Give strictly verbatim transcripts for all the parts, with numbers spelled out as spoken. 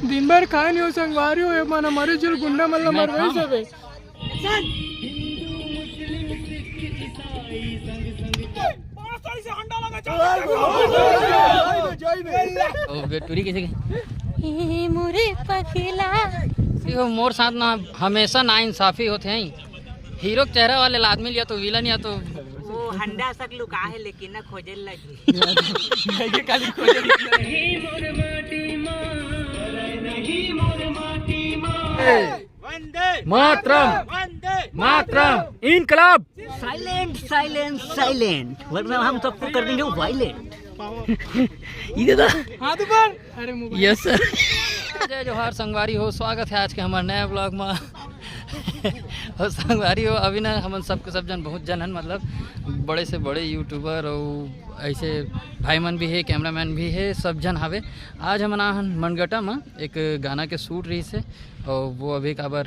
दिन भर खाए नहीं हो संगवारी हो, ये मन हमारे जुल गुंडा मन ला मैं मरवाई खाऊं। सबे। ओ, बे, टूरी कैसे गई? ए, मोरे पगला। देखो, मोर साथ ना हमेशा नाइंसाफी होथे हैं। हीरो के चेहरा वाले ला आदमी लिया तो विलन या तो वो हंडा सक लुका है, लेकिन ना खोजे लगी। वंदे मातरम। वंदे मातरम। इनकलाब। साइलेंट, साइलेंट, साइलेंट, वरना हम सबको कर देंगे वायलेंट। ये दादा। हाथ ऊपर। अरे, मोबाइल। Yes sir. जय जोहार संगवारी हो, स्वागत है आज के हमारे नए ब्लॉग में। और संगवारी हो, अभी ना हमन सबके सब जन, बहुत जन हन, मतलब बड़े से बड़े यूट्यूबर और ऐसे भाई मन भी है, कैमरामैन भी है, सब जन हवे। आज हमन आ हन मनगटा में एक गाना के शूट रही से, और वो अभी काबर,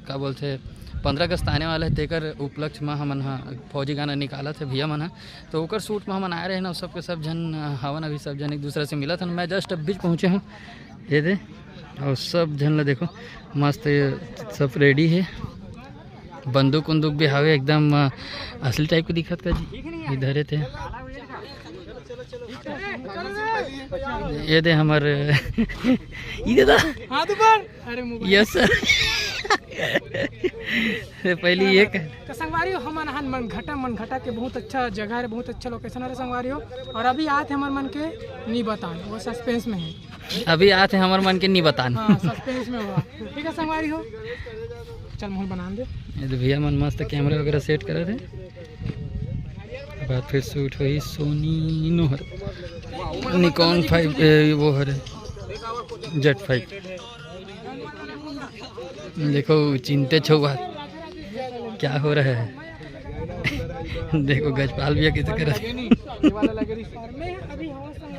का बोलथे, पंद्रह अगस्त आने वाला है, तेकर उपलक्ष्य में हमन हा फौजी गाना निकालत है भैया मन हा। तो ओकर शूट में हमन आए रहे ना, सबके सब जन हवन, अभी सब जन एक दूसरे से मिलत हन। मैं जस्ट अभी पहुँचे हूँ, ये दे, और सब झन ला देखो, मस्त ये सब रेडी है। बंदूक उंदूक भी हावे, एकदम अ, असली टाइप के दिखत का जी। इधर थे, ये दे हमर ये दादा। हाथ ऊपर। अरे, मोबाइल। Yes sir. पहली ये कह तो संगवारी हो, हमन हन मनघटा, मनघटा के बहुत अच्छा जगह है, बहुत अच्छा लोकेशन है संगवारी हो। और अभी आत है हमर मन के नी बतान, वो सस्पेंस में है। अभी आत है हमर मन के नी बतान। हाँ, सस्पेंस में हुआ। ठीक है संगवारी हो, चल मोहन बना दे। ये तो भैया मन मस्त कैमरा वगैरह सेट करे थे, बाद फिर शूट हुई सोनी नोहर निकॉन फाइव, ए, वो हरे जेट फाइव। देखो चिंते छुआ क्या हो रहा है। देखो गजपाल भैया कैसे कर रहे।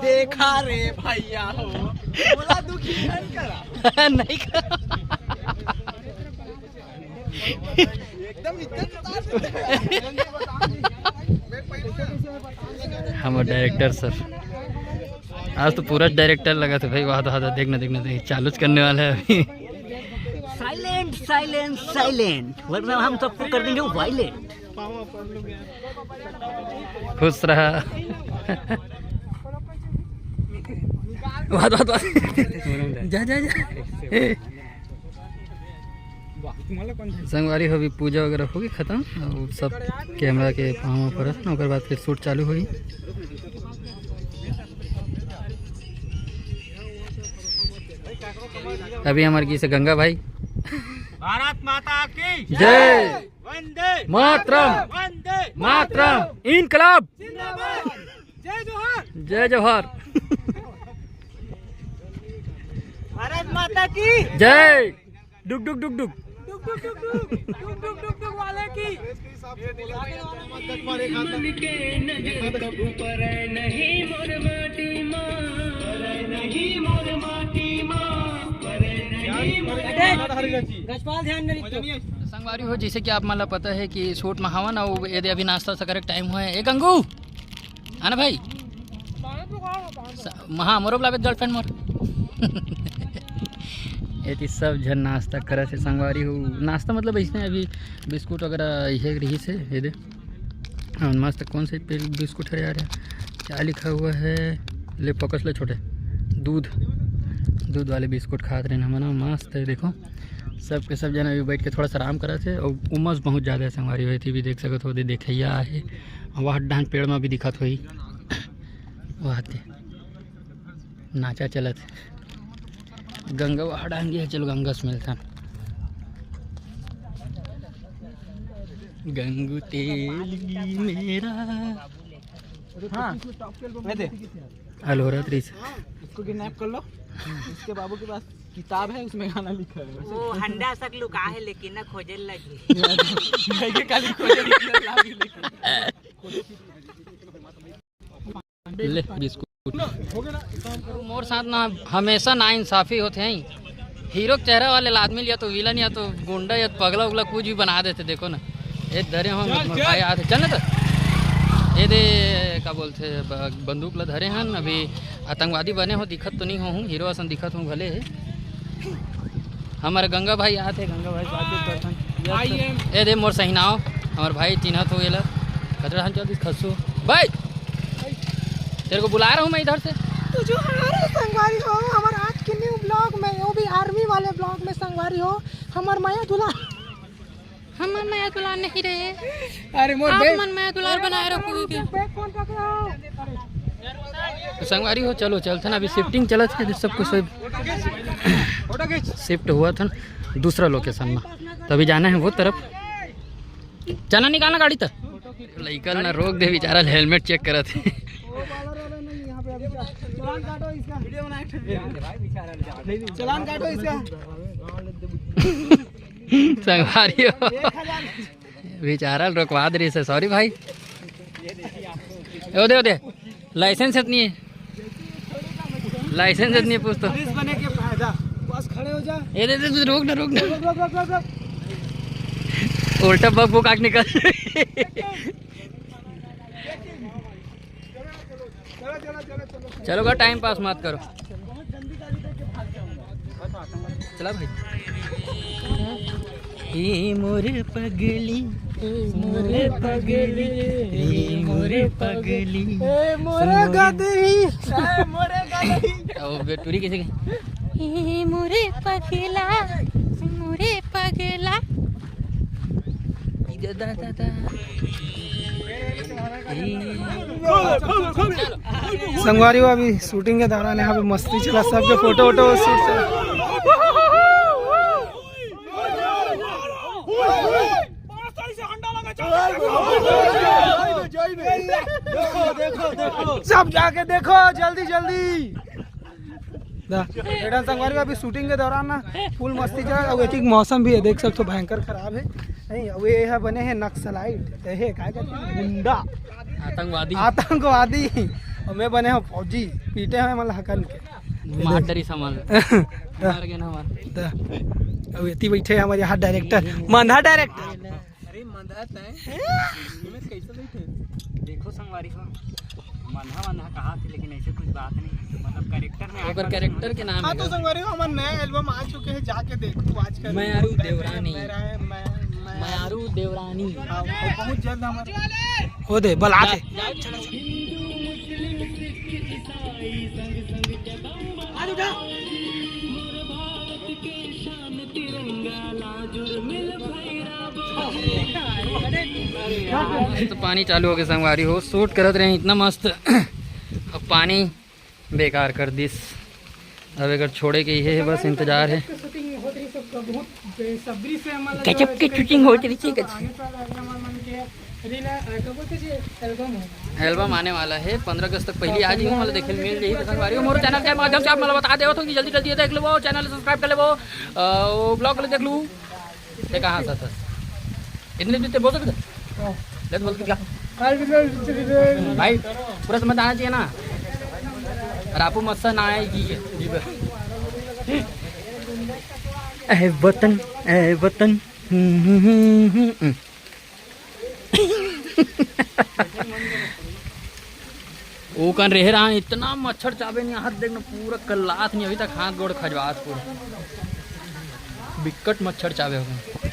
देखा रे भैया हो, बोला दुखी नहीं करा। नहीं करा। एकदम इज्जत उतार देते हैं। हमर डायरेक्टर सर, आज तो पूरा डायरेक्टर लगा था भाई। वाह, वाह, वाह, देखना, देखना, देखना, चालू करने वाला है अभी। साइलेंट, साइलेंट, साइलेंट, वरना हम सबको कर देंगे वायलेंट। खुश रहा। वाह, वाह, वाह। जा, जा, जा। संगवारी हो, अभी पूजा वगैरह होगी खत्म, और सब कैमरा के पाँव में परत ना, ओकर बाद फिर शूट चालू होगी। अभी हमारे की से गंगा भाई। भारत माता की जय। वंदे मातरम। वंदे मातरम। इनकलाब जिंदाबाद। जय जोहार। जय जोहार। भारत माता की जय। डुक डुक डुक डुक। डुक डुक डुक डुक। डुक डुक डुक डुक वाले की। गजपाल ध्यान में रखो। संगवारी हो, जैसे कि आप मन ला पता है कि शूट में हवन, और ये दे अभी नाश्ता से करेक्ट टाइम हुआ है। ए गंगू, आना भाई। स-, हाँ, मोरो बुलावे गर्लफ्रेंड मोर। एती सब झन नाश्ता करत हे संगवारी हो। नाश्ता मतलब इसने अभी बिस्कुट वगैरह ये रही से, ये दे। हाँ, मस्त कौन से पे-, बिस्कुट है यार? क्या लिखा हुआ है? ले फोकस ले छोटे। दूध, दूध वाले बिस्कुट खात रहे हमन। मस्त है, देखो। सबके सब जन अभी बैठ के थोड़ा सा आराम करत हे, और उमस बहुत ज़्यादा है संगवारी हो। एती भी देख सकत हो, दे देखैया आहे, वह डाहन पेड़ में भी दिखत होही, वह ते नाचा चलत हे। गंगा वह डाहन गे हे, चलो गंगा से मिलथन। गंगू तेल भी मेरा। हाँ, ये दे। अलहोरा त्रिस। इसको किडनैप कर लो। इसके बाबू के पास किताब है, उसमें गाना लिखा है। वो हंडा सक लुका है, लेकिन ना खोजे लगी। ये खाली खोजे लगी, लेकिन। ले बिस्कुट। मोर साथ ना हमेशा नाइंसाफी होथे हैं। हीरो के चेहरा वाले ला आदमी या तो विलन या तो गुंडा या तो पगला उगला कुछ भी बना देथे। देखो ना, ये धरे हो, मोर भाई आथे, चल ना तो। ये दे, का बोलथे, ब-, बंदूक ला धरे हन। अभी आतंकवादी बने हो, दिखत तो नहीं हो हूँ, हीरो असन दिखत हूँ भले। हमर गंगा भाई आत हे, गंगा भाई से बातचीत करथन। ए दे मोर सहिनाव, हमर भाई चिन्हत हो एला। कतरा हम चलती खस्सू भाई, तेरे को बुला रहा हूँ मैं इधर से। तो जो हमारे संगवारी हो, हमारे आज के न्यू ब्लॉग में, वो भी आर्मी वाले ब्लॉग में संगवारी हो, हमार माया दुलार। हमर माया दुलार नहीं रहे। अरे मोर आप बे- मन माया दुलार बनाए रखो के। तो संगवारी हो, चलो चलथन, अभी शिफ्टिंग चलत हे, सब कुछ सब शिफ्ट हुआ था दूसरा लोकेशन में, तो अभी जाना है वो तरफ। चना निकालना गाड़ी तक। लइका ना रोक दे, बेचारा हेलमेट चेक करत हे। चलान काटो इसका। संगवारी हो, बेचारा रोकवा दे रही से, सॉरी भाई। ओ दे, ओ दे, लाइसेंस इतनी है, लाइसेंस इतनी है, पूछ तो। पुलिस बने के फायदा, बस खड़े हो जा। ए दे, दे, दे, रोक ना, रोक ना। रोक, रोक, रोक, रोक, रोक। उल्टा बक बक आग निकल। चलो का टाइम पास मत करो। चला भाई। ए मोरे पगली, ए मोरे पगली, ए मोरे पगली, ए मोरे गदही, ए मोरे गदही। ओ बे टूरी कैसे गई? ए मोरे पगला, मोरे पगला। संगवारी हो, अभी शूटिंग के दौरान यहाँ पे मस्ती चला, सबके फोटो वोटो शूट चला। सब जाके देखो जल्दी जल्दी। दा, एडन संगवारी, अभी शूटिंग के दौरान ना फुल मस्ती चला। अब एक मौसम भी है, देख सकते हो, भयंकर खराब है। नहीं, अब ये है बने हैं नक्सलाइट, ये है क्या कहते हैं, गुंडा, आतंकवादी। आतंकवादी। और मैं बने हूँ फौजी, पीटे हैं मतलब हकन के। मार डरी सामान। दा, मार गए ना हमारे। दा, अब इतनी बैठे हैं हमारे यहाँ डायरेक्टर, मंधा डायरेक्टर। अरे मंधा तय, मैं कैसे बैठे? देखो संगवारी हो, मंधा मंधा कहा थे, लेकिन ऐसे कुछ बात नहीं, मतलब कैरेक्टर में ओकर कैरेक्टर के नाम हाँ, है तो का? संगवारी हो, हमार नया एल्बम आ चुके हैं, जाके देखो आज का। मैं आरू देवरानी। मैं, मैं, मैं मैं आरू देवरानी। हाँ, वो बहुत जल्द हमारे हो दे बला के। तो पानी चालू हो गया संगवारी हो, शूट करत रहे इतना मस्त, अब पानी बेकार कर दिस। अब अगर छोड़े के ये है, बस इंतजार है। गजब के shooting होत रही, सब बहुत बेसब्री से, मतलब, गजब के shooting होत रही थी, गजब। आने वाला है, हमारे मन के reel है, अ, क्या बोलते जी, album है। एल्बम आने वाला है, पन्द्रह अगस्त तक पहली आज ही, मतलब, देखे मिल जाही। तो संगवारी हो, मोर चैनल के माध्यम से आप, मतलब, बता देवत हो कि जल्दी जल्दी देख लेबो, चैनल सब्सक्राइब कर लेबो, अ, वो ब्लॉग देख लू। ते कहाँ हंसत हस? इतने दिन ते बोल सकते? ले तो बोल सकते क्या? भाई, पूरा समझ आना चाहिए ना। रापू मस्सा ना आए जी। ए वतन, ए वतन। हम्म, हम्म, हम्म, हम्म, हम्म। ओ कन रहे रहा, इतना मच्छर चाबे नहीं, हाथ देखना पूरा कल्लात नहीं, अभी तक हाथ गोड़ खजवात पूरा। बिकट मच्छर चाबे हो गए।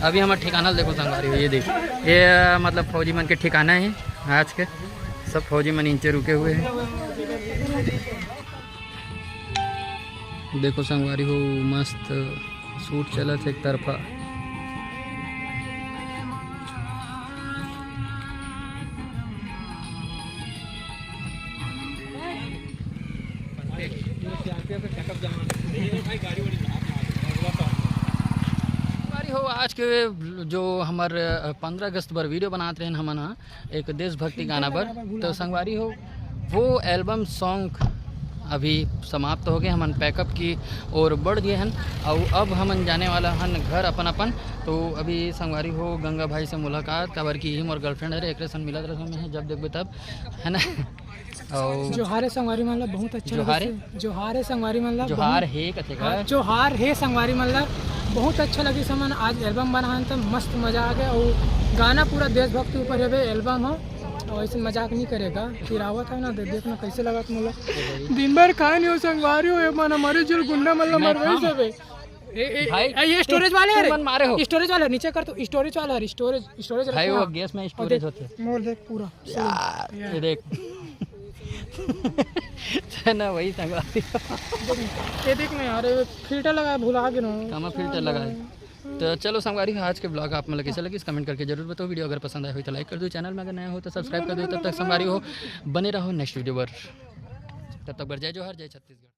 अभी हमारा ठिकाना देखो संगवारी हो, ये देखो, ये मतलब फौजी मन के ठिकाना है आज के, सब फौजी मन इंचे रुके हुए हैं। देखो संगवारी हो, मस्त शूट चलत हे एक तरफा। संगवारी हो, आज के जो हमर पन्द्रह अगस्त बर वीडियो बनात रहेन हमन ह, एक देशभक्ति गाना बर। तो संगवारी हो, वो एल्बम सॉन्ग अभी समाप्त हो गए, हमन पैकअप की ओर बढ़ गए हन, और अब हमन जाने वाला हन घर अपन अपन। तो अभी संगवारी हो, गंगा भाई से मुलाकात, काबर कि यही मोर गर्लफ्रेंड हरे, एकरे संग मिलत रहत हन जब देखबे तब, है ना। और जोहार हे संगवारी मन ला, बहुत अच्छा जोहार लगे हे? से-, जोहार हे संगवारी मन ला, जोहार बहुत हे कथे का? हाँ, जोहार हे संगवारी मन ला, बहुत अच्छा लगे से हमन आज एल्बम बनाहन त मस्त मजा आ गया। और गाना पूरा देशभक्ति ऊपर हवे एल्बम हो। अउ ऐसे मजाक नहीं करेगा। फिर आवत है ना, दे-, देखना कैसे लगा तुम लोग। दिन भर खाए नहीं हो संगवारी हो, ये मन हमारे जेल गुंडा मन ला मरवाई सब है। ए, ए, भाई, ए, ये स्टोरेज वाले है रे। मन मारे हो। स्टोरेज वाला नीचे कर तो, स्टोरेज वाला है, स्टोरेज, स्टोरेज भाई, रखना। वो गैस में और स्टोरेज देख, होते हैं। मोर देख पूरा। यार, ये देख। है ना, वही संगवारी। ये देख ना यार, ये फिल्टर लगा, भुला के ना। कमा फिल्टर लगा है। तो चलो संगवारी, आज के ब्लॉग आप मन ला कैसे लगिस, कमेंट करके जरूर बताओ। वीडियो अगर पसंद आए हो तो लाइक कर दो, चैनल में अगर नया हो तो सब्सक्राइब कर दो। तब तक संगवारी हो, बने रहो नेक्स्ट वीडियो पर। तब तक बर जय जोहार, जय छत्तीसगढ़।